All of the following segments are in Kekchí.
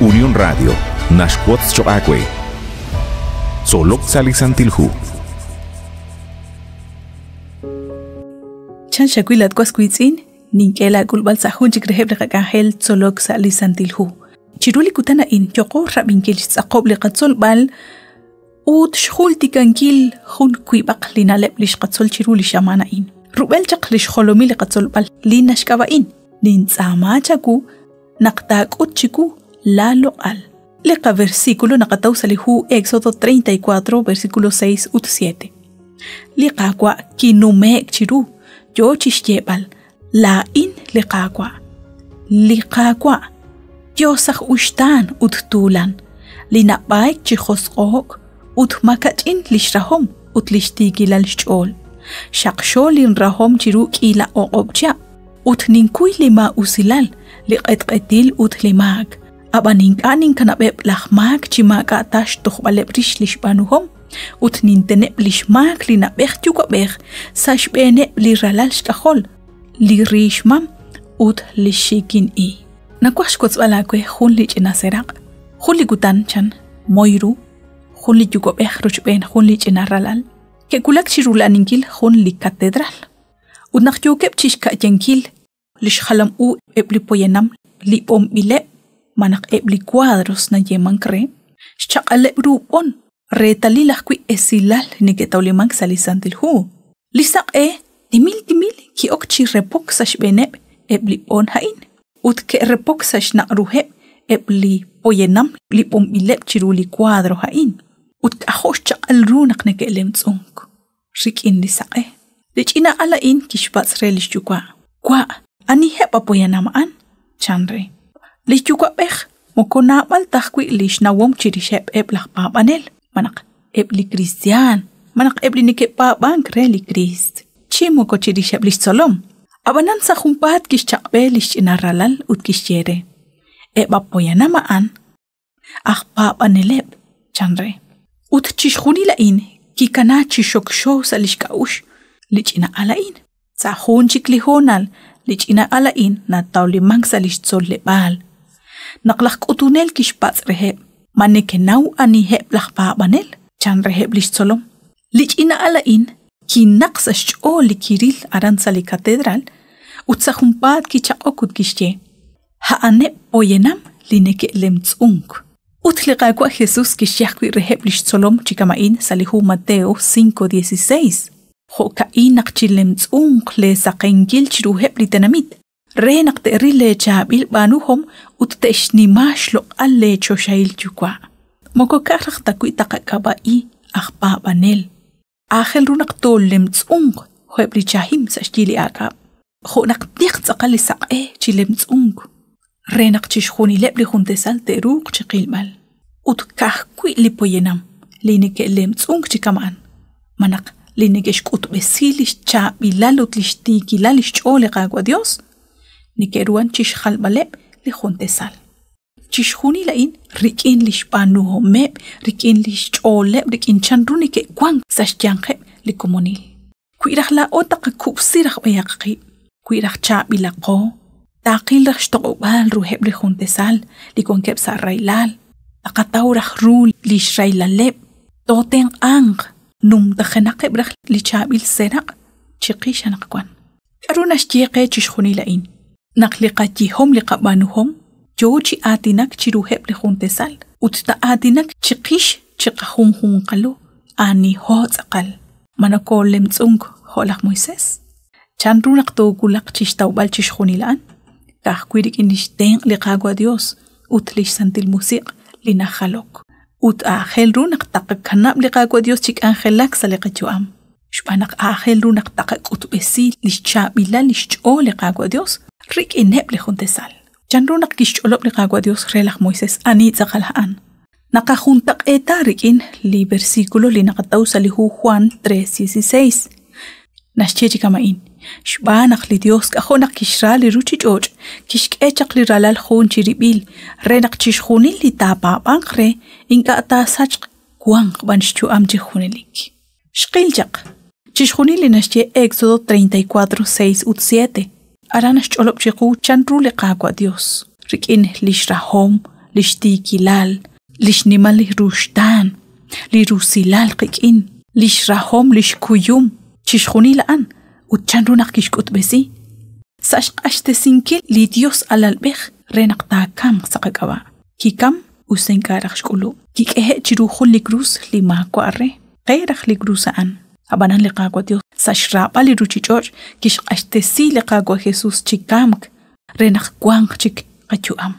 Unión Radio, naxwotz choq' aawe. Tzolok sa' li Santil Hu. Chan xawil at was wiitz'in, nink'e laak'ulb'al sa' jun chik reheb' li qak'anjel tzolok sa' li Santil Hu. Chiru li kutan a'in yoqo rab'inkil xtz'aqob' li qatzolb'al ut xjultikankil jun wiib'aq li na'leb' li xqatzol chiru li xamaan a'in. Rub'el chaq li xjolomil li qatzolb'al li naxk'ab'a'in, nintz'aama chawu naq taak'ut chiwu laa loq'al. Li qaversículo naqataw sa' li hu Éxodo 34, versículo 6 ut 7. Li Qaawa' kinume'k chiru, yo chi xyeeb'al, Laa'in li Qaawa'. Li Qaawa', Yos aj uxtaan ut tuulan, li nab'ayk chi josq'o'k ut makach'in li xrahom ut li xtiikilal xch'ool. Xaqxo linrahom chiru k'iila o'q'ob' chihab' ut ninkuy li maa'usilal, li q'etq'etil ut li maak. Ab'an ink'a' ninkanab'eb' laj maak chi maak'a' ta xtojb'aleb' rix li xb'aanuhom ut ninteneb' li xmaak li na'b'ej yuwa'b'ej sa' xb'eeneb' li ralal xk'ajol, li riixmam ut li xikin i. Nawaj xwotzb'al aawe jun li ch'ina seraq'. Jun li kutan, chan, moy ru, jun li yuwa'b'ej rochb'een jun li ch'ina ralal, ke'wulak chi rula'aninkil jun li katedral. Ut naq yookeb' chixka'yankil li xjalam u eb' li poyanam li b'onb'ileb' malaj eb' li cuadros nayeemank re, xchaq'aleb' ru b'on, reetalil ajwi' esilal li neke'tawlimank sa' li Santil Hu. Li saq'e timil timil ki'ok chi repok sa' xb'eeneb' eb' li b'on a'in ut ke'repok sa' xnaq' ruheb' eb' li poyanam li b'onb'ileb' chiru li cuadro a'in ut k'ajo' xchaq'al ru naq neke'lemtz'unk. rik'in li saq'e. Li ch'ina al a'in kixpatz' re li xyuwa', Wa', aniheb' a poyanam a'an? chan re. Li yuwa'b'ej moko naab'al ta ajwi' li xnawom chirixeb' eb' laj paab'anel, malaj eb' li kristiaan, malaj eb' li neke'paab'ank re li Kriist, chi moko chirixeb' li xtzolom. Ab'anan sa' junpaat kixchaq'b'e li xch'ina ralal ut kixye re, Eb' a poyanam a'an aj paab'aneleb', chan re. Ut chixjunil a'in kikana chi xokxo sa' lix k'a'uxl li ch'ina al a'in. Sa' jun chik li hoonal, li ch'ina al a'in natawlimank sa' lix tzol'leb'aal. Naq laj k'utunel kixpatz' reheb', ma nekenaw aniheb' laj paab'anel? chan reheb' lix tzolom. Li ch'ina al a'in kinaq sa' xch'ool li kiril aran sa' li katedral ut sa' junpaat kichaq'ok ut kixye, a'aneb' poyanam li neke'lemtz'unk. Ut li Qaawa' Jesús kixye ajwi' reheb' li xtzolom chi kama'in sa' li hu Mateo 5:16, Jo'ka'in naq chilemtz'unq leesaqenkil chiruheb' li tenamit, re naq te'ril leechaab'il b'aanuhom ut te'xnima xloq'al leechoxahil Yuwa'. Moko ka'aj raj ta wi' taqak'ab'a'i aj paab'anel. Aajel ru naq toolemtz'unq jo'eb' li chahim sa' xyi li aak'ab', jo' naq tiq tz'aqal li saq'e chi lemtz'unk, re naq chixjunileb' li juntesal te'ruuq chiqilb'al. Ut ka'ajwi' li poyanam li neke'lemtz'unk chi kama'an, malaj li neke'xk'utb'esi li xchaab'ilal ut li xtiikilal li xch'ool li Qaawa' Dios, neke'ruhan chixjalb'aleb' li juntesal. Chixjunil a'in rik'in li xb'aanuhomeb', rik'in li xch'ooleb', rik'in chanru neke'wank sa' xyanqeb' li komonil. Wi raj laa'o taqakub'si raj b'ayaq qib', wi raj chaab'ilaqo, taqil raj xtoq'ob'aal ruheb' li juntesal li wankeb' sa' rahilal, taqataw raj ru li xrahilaleb', tootenq'anq, numtajenaqeb' raj li chaab'il seraq' chiqix anaqwan. K'aru naxye qe chixjunil a'in? Naq li qayehom li qab'aanuhom yoo chi aatinak chiruheb' li juntesal ut ta'aatinak chiqix chiqajunjunqalo aniho tz'aqal. Ma nokoolemtz'unk jo' laj Moisés? Chan ru naq toowulaq chixtawb'al chixjunil a'an? Ka'ajwi' rik'in lix tenq' li Qaawa' Dios ut lix Santil Musiq' li najalok. Ut aajel ru naq taqakanab' li Qaawa' Dios chi k'anjelak sa' li qayu'am. Xb'aan naq aajel ru naq taqak'utb'esi lix chaab'ilal lix ch'ool li Qaawa' Dios rik'ineb' li juntesal. Chan ru naq kixch'olob' li Qaawa' Dios re laj Moisés ani tz'aqal a'an? Naqajuntaq'eeta rik'in li versículo li naqataw sa' li hu Juan 3:16. Naxye chi kama'in, xb'aan naq li Dios k'ajo' naq kixra li ruchich'och', kixk'e chaq li ralal jun chirib'il re naq chixjunil li taapaab'anq re ink'a' taasachq wanq b'an xyu'am chi junelik. Xqil chaq chixjunil li naxye Éxodo 34, 6 ut 7. Aran naxch'olob' chiqu chanru li Qaawa' Dios, rik'in lix rahom, li xtiikilal, li xnimal li ruxtaan, li rusilal qik'in, li xrahom, li xkuyum, chixjunil a'an ut chanru naq kixk'utb'esi sa' xq'axtesinkil li Dios alalb'ej re naq taakamq sa' qak'ab'a'. Kikam us ink'a' raj xk'ulub'. Kik'ehe' chiru jun li krus li maawa' re, qe raj li krus a'an. Ab'anan li Qaawa' Dios sa' xraab'al li ruchich'och' kixq'axtesi li Qaawa' Jesus chi kamk re naq wanq chik qayu'am.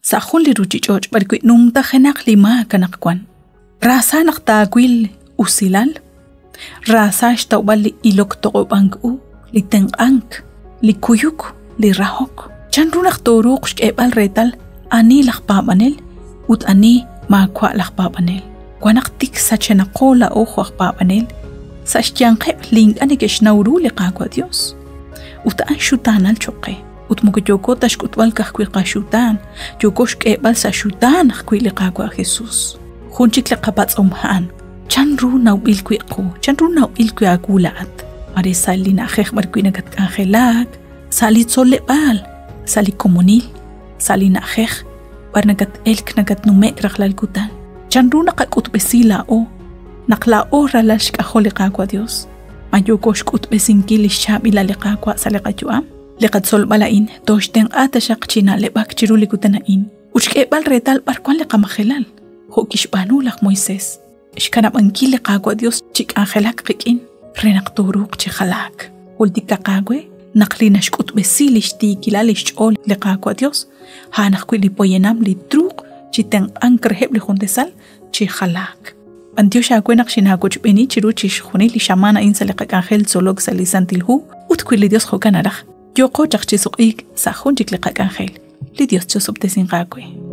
Sa' jun li ruchich'och' b'arwi' numtajenaq li maak anaqwan. Raasa naq taawil usilal, raasa xtawb'al li ilok toq'ob'ank u, li tenq'ank, li kuyuk, li rahok. Chanru naq tooruuq xk'eeb'al reetal ani laj paab'anel ut ani maawa' laj paab'anel? Wan naq tik sachenaqo laa'o jo' aj paab'anel sa' xyanqeb' li ink'a' neke'xnaw ru li Qaawa' Dios. Ut a'an xutaanal cho'q qe. Ut moko yooko ta xk'utb'al ka'ajwi' qaxutaan, yooko xk'eeb'al sa' xutaan ajwi' li Qaawa' Jesus. Jun chik li qapatz'om a'an, chan ru nawb'il wi' qu? Chan ru nawb'il wi' aawu laa'at? Mare sa' li na'ajej b'arwi' nakatk'anjelak, sa' li tzoleb'aal, sa' li komonil, sa' li na'ajej b'ar nakat-elk nakatnume'k rajlal kutan. Chan ru naqak'utb'esi laa'o naq laa'o ralal xk'ajol li Qaawa' Dios? Ma yooko xk'utb'esinkil li xchaab'ilal li Qaawa' sa' li qayu'am? Li qatzolb'al a'in tooxtenq'a taxaq chi na'leb'ak chiru li kutan a'in ut xk'eeb'al reetal b'ar wan li qamajelal, jo' kixb'aanu laj Moisés, xkanab'ankil li Qaawa' Dios chi k'anjelak qik'in re naq tooruuq chi jalaak. Jultikaq aawe naq li naxk'utb'esi li xtiikilal li xch'ool li Qaawa' Dios, a'an ajwi' li poyanam li truuq chi tenq'ank reheb' li juntesal chi jalaak. B'antiox aawe naq xinaawochb'eeni chiru chixjunil li xamaan a'in sa' li qak'anjel tzolok sa' li Santil Hu ut wi li Dios jo'kan naraj, yooqo chaq chi suq'iik sa' jun chik li qak'anjel. Li Dios chosob'tesinq aawe.